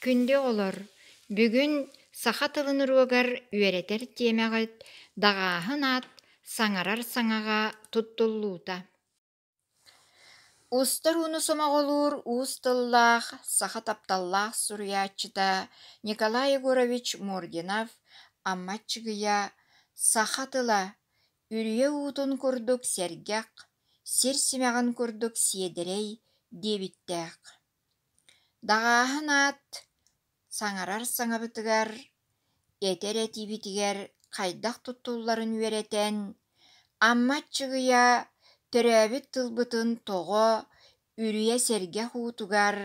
Күндү оҕолор, бүгүн саха тылын уруогар үөрэтэр тиэмэҕит даҕааһын аат саҥарар саҥаҕа туттуллуута. Устар ууну сомоҕолуур уус тыллаах, саха тапталлаах суруйааччыта Николай Егорович Мординов Амма Аччыгыйа «Саха тыла үрүйэ уутун курдук сэргэх, сир симэҕин курдук сиэдэрэй» диэбиттээх. Даҕааһын аат саҥарар саҥабытыгар, этэр этиибитигэр хайдах туттулларын үөрэтэн, Амма Аччыгыйа төрөөбүт тылбытын тоҕо үрүйэ сэргэх уутугар,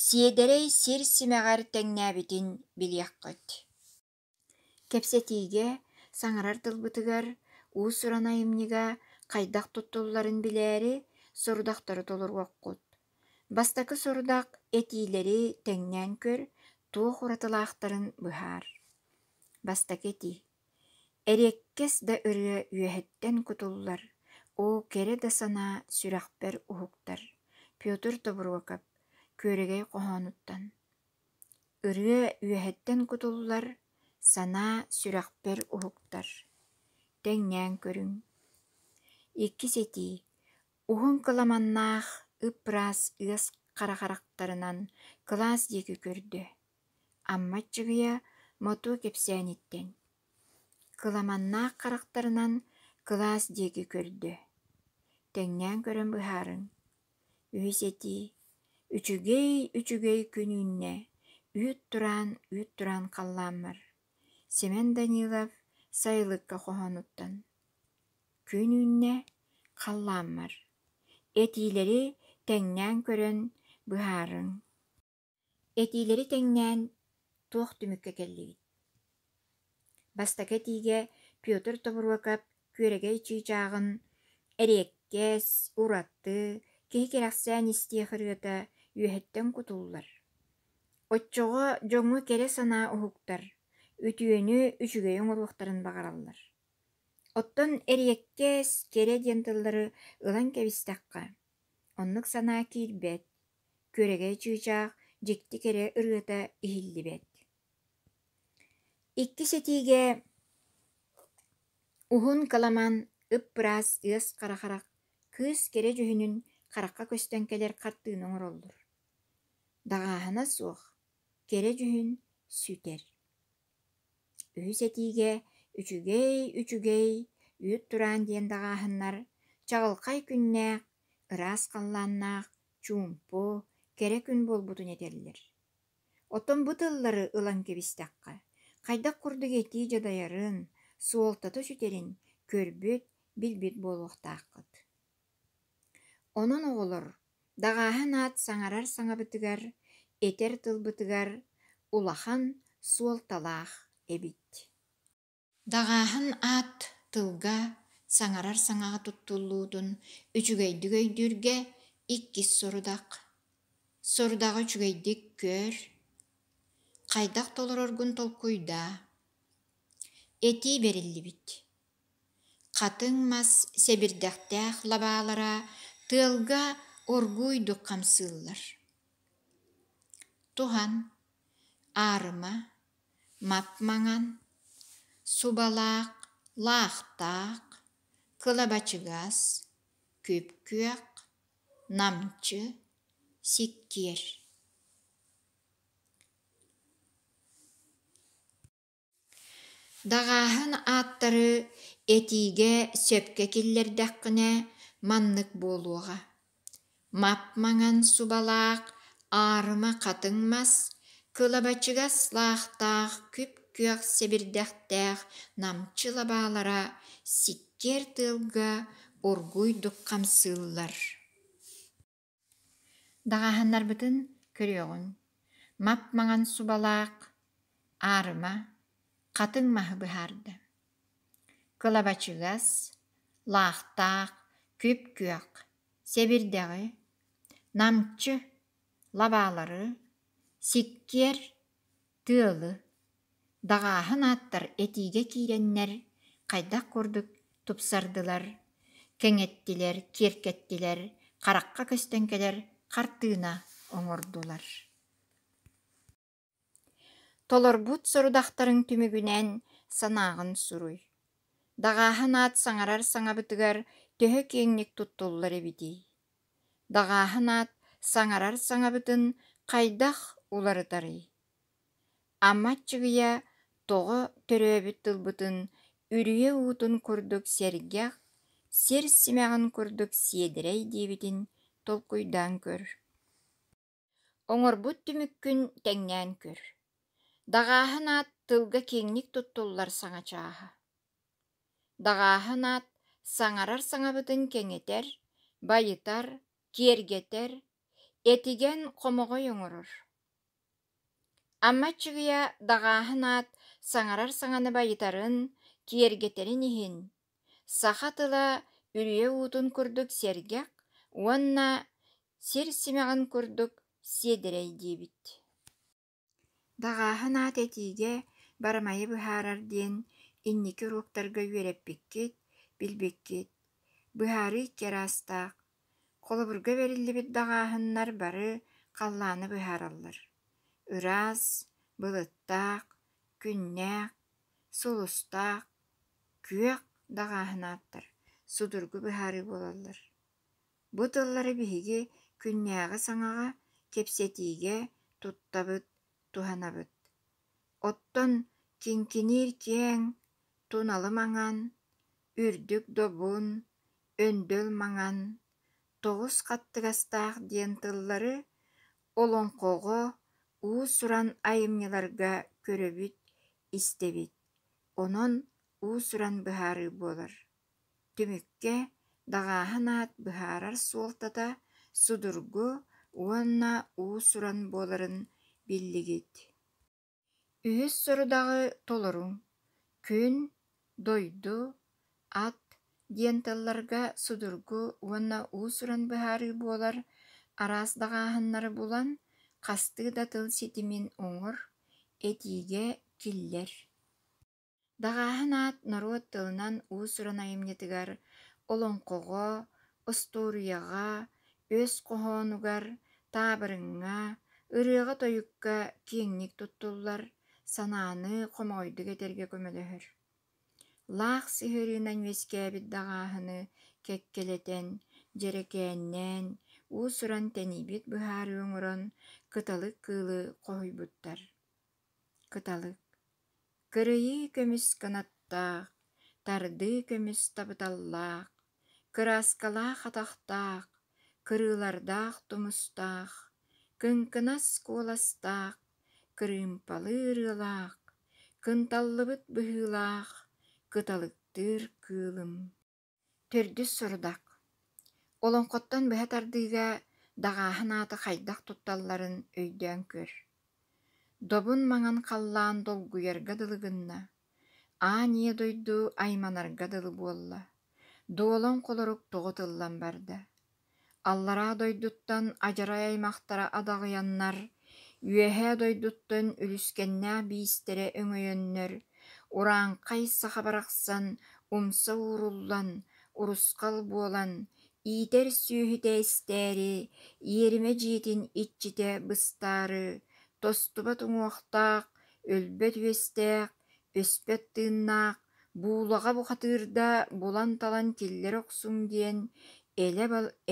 сиэдэрэй сир симэҕэр тэҥнээбитин билиэххит. Кэпсэтиигэ, саҥарар тылбытыгар, уус-уран айымньыга хайдах туттулларын билээри сорудахтары толоруоххут. Бастакы сорудах этиилэри тэҥнээн көр, туох уратылаахтарын быһаар. Бастакы этии. Эриэккэс да ырыа үөһэттэн кутуллар, оо, кэрэ да санаа сүрэхпэр уһуктар. Петр Тобуруокап Күөрэгэй хоһоонуттан Ырыа үөһэттэн кутуллар, санаа сүрэхпэр уһуктар. Тэҥнээн көрүҥ. Иккис этии. Уһун кыламаннаах ып-ыраас ыас хара харахтарынан кылаас диэки көрдө. Амма Аччыгыйа Мотуо кэпсээниттэн. Кыламаннаах харахтарынан кылаас диэки көрдө. Тэҥнээн көрөн быһаарыҥ. Үһүс этии Үчүгэй, үчүгэй күн үүннэ, үүт тураан, үүт тураан халлааммар Семен Данилов «Сайылыкка» хоһоонуттан Күн үүннэ, халлааммар Этиилэри тэҥнээн көрөн быһаарыҥ. Этиилэри тэҥнээн туох түмүккэ кэллигит? Бастакы этиигэ Петр Тобуруокап күөрэгэй чыычааҕын эриэккэс, ураты, киһи кэрэхсээн истиэх ырыата үөһэттэн кутуллар. Оччоҕо дьоҥҥо кэрэ санаа уһуктар, үтүөнү, үчүгэйи оҥоруохтарын баҕараллар. Оттон эриэккэс, кэрэ диэн тыллары ылан кэбистэххэ, оннук санаа киирбэт, күөрэгэй чыычаах дьикти кэрэ ырыата иһиллибэт. Иккис этиигэ уһун кыламан, ып-ыраас ыас хара харах кыыс кэрэ дьүһүнүн харахха көстөн кэлэр хартыына оҥороллор. Даҕааһына суох, кэрэ дьүһүн сүтэр. Үһүс этиигэ үчүгэй, үчүгэй, үүт тураан диэн даҕааһыннар чаҕылхай күннээх, ыраас халлааннаах, чуумпу, кэрэ күн буолбутун этэллэр. Оттон бу тыллары ылан кэбистэххэ, хайдах курдук этии дьадайарын, суолтата сүтэрин көрбүт, билбит буолуохтааххыт. Онон оҕолор, даҕааһын аат саҥарар саҥабытыгар, этэр тылбытыгар улахан суолталаах эбит. Даҕааһын аат тылга, саҥарар саҥаҕа туттуллуутун үчүгэйдик өйдүүргэ иккис сорудах. Сорудаҕы үчүгэйдик көр, хайдах толороргун толкуйдаа. Этии бэриллибит. Хатыҥ мас сэбирдэхтээх лабаалара тыалга оргууйдук хамсыыллар. Туһан, аарыма, мап-маҥан, субалаах, лаахтаах, кылабачыгас, күп-күөх, намчы, сиккиэр. Даҕааһын ааттары этиигэ сөпкө киллэрдэххинэ маннык буолуоҕа: мап-маҥан субалаах аарыма хатыҥ мас, кылабачыгас лаахтаах күп-күөх сэбирдэхтээх намчы лабаалара сиккиэр тыалга оргууйдук хамсыыллар. Даҕааһыннарбытын көрүөҕүҥ: мап-маҥан субалаах, аарыма, хатыҥ маһы быһаарда, кылабачыгас, лаахтаах, күп-күөх, сэбирдэҕи, намчы, лабаалары, сиккиэр, тыалы Даҕааһын ааттар этиигэ киирэннэр хайдах курдук тупсардылар, кэҥэттилэр, киэркэттилэр, харахха көстөн кэлэр хартыына оҥордулар. Толорбут сорудахтарыҥ түмүгүнэн санааҕын суруй. Даҕааһын аат саҥарар саҥабытыгар төһө киэҥник туттуллар эбитий? Даҕааһын аат саҥарар саҥабытын хайдах уларытарый? Амма аччыгыйа тоҕо төрөөбүт тылбытын үрүйэ уутун курдук сэргэх, сир симэҕин курдук сиэдэрэй диэбитин толкуйдаан көр. Оҥорбут түмүккүн тэҥнээн көр. Даҕааһын аат тылга киэҥник туттуллар саҥа чааһа. Даҕааһын аат саҥарар саҥабытын кэҥэтэр, байытар, киэргэтэр, этигэн хомоҕой оҥорор. Амма аччыгыйа даҕааһын аат саҥарар саҥаны байытарын, киэргэтэрин иһин, саха тыла үрүйэ уутун курдук сэргэх уонна сир симэҕин курдук сиэдэрэй диэбит. Даҕааһын аат этиигэ барамайы быһаарар диэн инники уруоктарга үөрэппиккит, билбиккит. Быһаарыы икки араастаах. Холобурга бэриллибит даҕааһыннар бары халлааны быһаараллар: ыраас, былыттаах, күннээх, сулустаах, күөх даҕааһын ааттар судургу быһаарыы буолаллар. Бу тыллары биһиги күннээҕи саҥаҕа, кэпсэтиигэ туттабыт, туһанабыт. Оттон киҥкиниир киэҥ, туналы маҥан, үрдүк добун, өндөл маҥан, тоҕус хаттыгастаах диэн тыллары олоҥхоҕо, уус-уран айымньыларга көрөбүт, истэбит. Онон уус-уран быһаарыы буолар. Түмүккэ даҕааһын аат быһаарар суолтата судургу уонна уус-уран буоларын биллигит. Үһүс сорудаҕы толоруҥ: күн, дойду, ат диэн тылларга судургу уонна уус-уран быһаарыы буолар араас даҕааһыннары булан, хастыы да тыл ситимин оҥор, этиигэ киллэр. Даҕааһын аат норуот тылынан уус-уран айымньытыгар, олоҥхоҕо, остуоруйаҕа, өс хоһоонугар, таабырыҥҥа, ырыаҕа-тойукка киэҥник туттуллар, санааны хомоҕойдук этэргэ көмөлөһөр. Лаах сыһыарыынан үөскээбит даҕааһыны кэккэлэтэн, дьэрэкээннээн, уус-уран тэнийбит быһаарыы оҥорон кыталык кыылы хоһуйбуттар. Кыталык Кырыйыы көмүс кынаттаах, тардыы көмүс табыталлаах, кырааскалаах атахтаах, кырыылардаах тумустаах, кыҥкынас куоластаах, кырыымпалыы ырыалаах, кынталлыбыт быһыылаах, кыталыктыыр кыылым. Төрдүс сорудах. Олоҥхоттон быһа тардыыга даҕааһын ааты хайдах тутталларын өйдөөн көр. Добун маҥан халлаан долгуйарга дылы гынна, аан ийэ дойду айманарга дылы буолла, дуолан холорук тоҕо тыллан барда. Аллараа дойдуттан адьарай аймахтара адаҕыйаннар, үөһээ дойдуттан үлүскэннээх биистэрэ өҥөйөннөр, урааҥхай саха барахсан умса ууруллан, урусхал буолан, иитэр сүөһүтэ эстээри, иэримэ дьиэтин иччитэ быстаары, тостубат уҥуохтаах, өлбөт үөстээх, өспөт тыыннаах, буулаҕа бухатыырда булан-талан киллэрэ охсуҥ диэн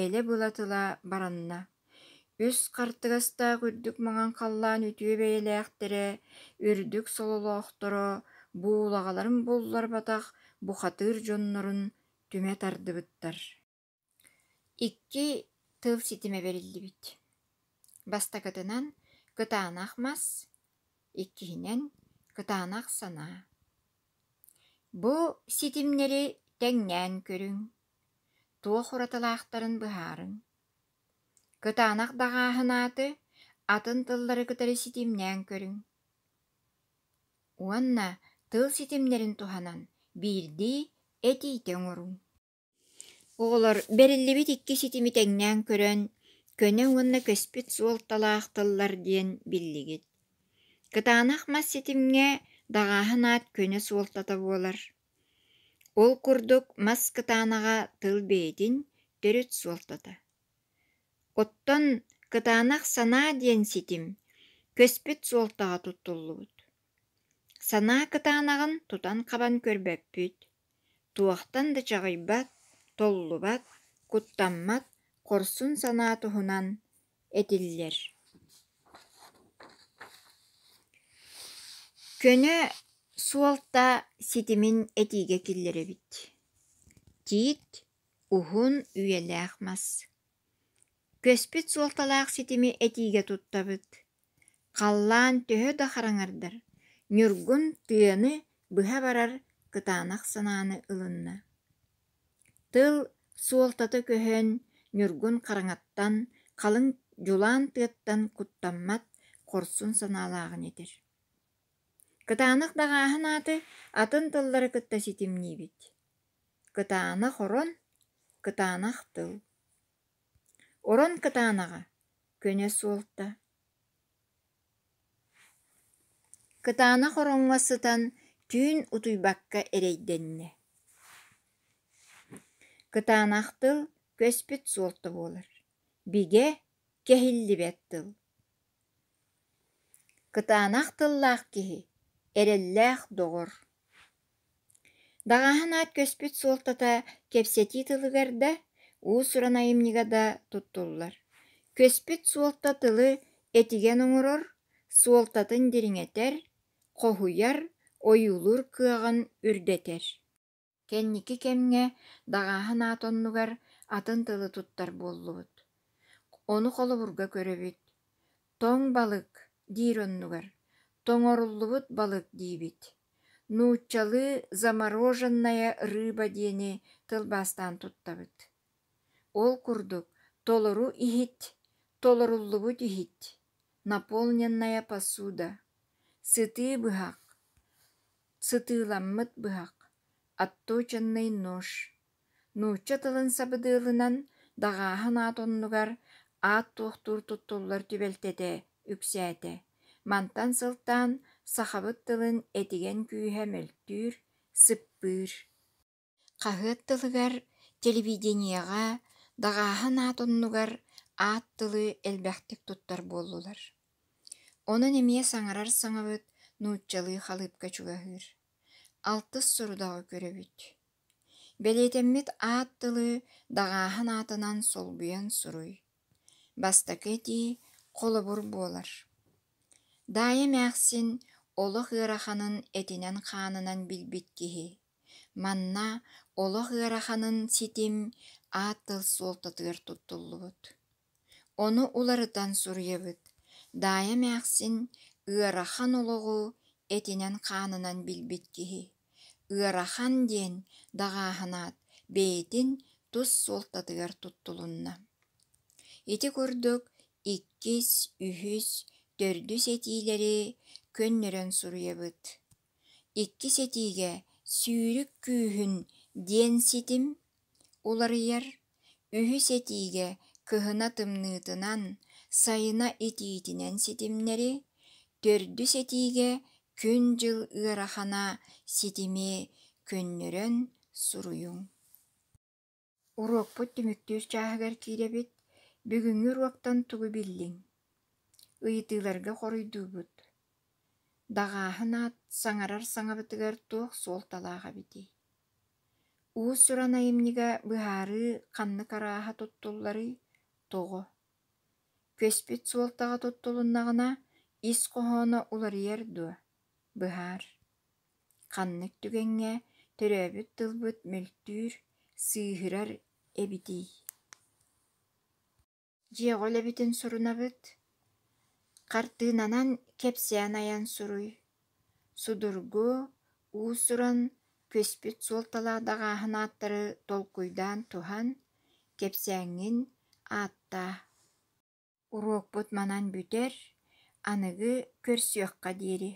элэ-была тыла баранна. Үс хартыгастаах үрдүк маҥан халлаан үтүө бэйэлээхтэрэ, үрдүк сололоохторо буулаҕаларын булларбатах бухатыыр дьоннорун түмэ тардыбыттар. Икки тыл ситимэ бэриллибит. Бастакытынан, кытаанах мас, иккиһинэн, кытаанах санаа. Бу ситимнэри тэҥнээн көрүҥ, туох уратылаахтарын быһаарыҥ. Кытаанах даҕааһын ааты атын тыллары кытары ситимнээн көрүҥ. Уонна тыл ситимнэрин туһанан биирдии этиитэ оҥоруҥ. Оҕолор бэриллибит икки ситими тэҥнээн көрөн, көнө уонна көспүт суолталаах тыллар диэн биллигит. Кытаанах мас ситимҥэ даҕааһын аат көнө суолтата буолар. Ол курдук мас кытаанаҕа тыл бэйэтин төрүт суолтата. Оттон кытаанах санаа диэн ситим көспүт суолтаҕа туттуллубут. Санаа кытаанаҕын тутан-хабан көрбөппүт, туохтан да чаҕыйбат, толлубат, куттаммат хорсун санаа туһунан этиллэр. Көнө суолта ситимин этиигэ киллэрэбит. Тиит уһун үйэлээх мас. Көспүт суолталаах ситими этиигэ туттабыт. Халлаан төһө да хараҥардар, Ньургун тыаны быһа барар кытаанах санааны ылынна. Тыл суолтата көһөн, Ньургун хараҥаттан, халыҥ дьулаан тыаттан куттаммат хорсун санаалааҕын этэр. Кытаанах даҕааһын ааты атын тыллары кытта ситимниибит. Кытаанах орон, кытаанах тыл. Орон кытаанаҕа көнө суолта. Кытаанах ороҥҥо сытан түүн утуйбакка эрэйдэннэ. Кытаанах тыл көспүт суолта буолар. Бигэ, кэһиллибэт тыл. Кытаанах тыллаах киһи эрэллээх доҕор. Даҕааһын аат көспүт суолтата кэпсэтии тылыгар да, уус-уран айымньыга да туттуллар. Көспүт суолта тылы этигэн оҥорор, суолтатын дириҥэтэр, хоһуйар, ойуулуур кыаҕын үрдэтэр. Кэнники кэмҥэ даҕааһын аат оннугар атын тылы туттар буоллубут. Ону холобурга көрөбүт: тоҥ балык диир оннугар тоҥоруллубут балык диибит. Нууччалыы «замороженная рыба» диэни тылбаастаан туттабыт. Ол курдук толору иһит, толоруллубут иһит, наполненная посуда, сытыы быһах, сытыыламмыт быһах, отточенный нож. Нуучча тылын сабыдыалынан даҕааһын аат оннугар аат туохтуур туттуллар түбэлтэтэ үксээтэ. Мантан сылтаан сахабыт тылын этигэн күүһэ мөлтүүр, сыппыыр. Хаһыат тылыгар, телевидениеҕэ даҕааһын аат оннугар аат тылы элбэхтик туттар буоллулар. Онон эмиэ саҥарар саҥабыт нууччалыы халыыпка чугаһыыр. Алтыс сорудаҕы көрөбүт. Бэлиэтэммит аат тылы даҕааһын аатынан солбуйан суруй. Бастакы этии холобур буолар. Даайа эмээхсин олох ыараханын этинэн-хаанынан билбит киһи. Манна олох ыараханын ситим аат тыл суолтатыгар туттуллубут. Ону уларытан суруйабыт: Даайа эмээхсин ыарахан олоҕу этинэн-хаанынан билбит киһи. Ыарахан диэн даҕааһынаат бэйэтин тус суолтатыгар туттулунна. Ити курдук иккис, үһүс, төрдүс этиилэри көннөрөн суруйабыт. Иккис этиигэ сүүрүк күүһүн диэн ситим уларыйар, үһүс этиигэ кыһына тымныытынан, сайына итиитинэн ситимнэри, төрдүс этиигэ күн-дьыл ыарахана ситими көннөрөн суруйуҥ. Уруокпут түмүктүүр чааһыгар киирэбит. Бүгүҥҥү уруоктан тугу биллиҥ? Ыйытыыларга хоруйдуубут. Даҕааһын аат саҥарар саҥабытыгар туох суолталаах эбитий? Уус-уран айымньыга быһаарыы ханнык арааһа туттулларый? Тоҕо? Көспүт суолтаҕа туттулуннаҕына, ис хоһооно уларыйар дуо? Быһаар. Ханнык түгэҥҥэ төрөөбүт тылбыт мөлтүүр, сыыһырар эбитий? Дьиэҕэ үлэбитин сурунабыт. Хартыынанан кэпсээн айан суруй. Судургу, уус-уран, көспүт суолталаах даҕааһын ааттары толкуйдаан туһан, кэпсээҥҥин ааттаа. Уруокпут манан бүтэр, аныгы көрсүөххэ диэри.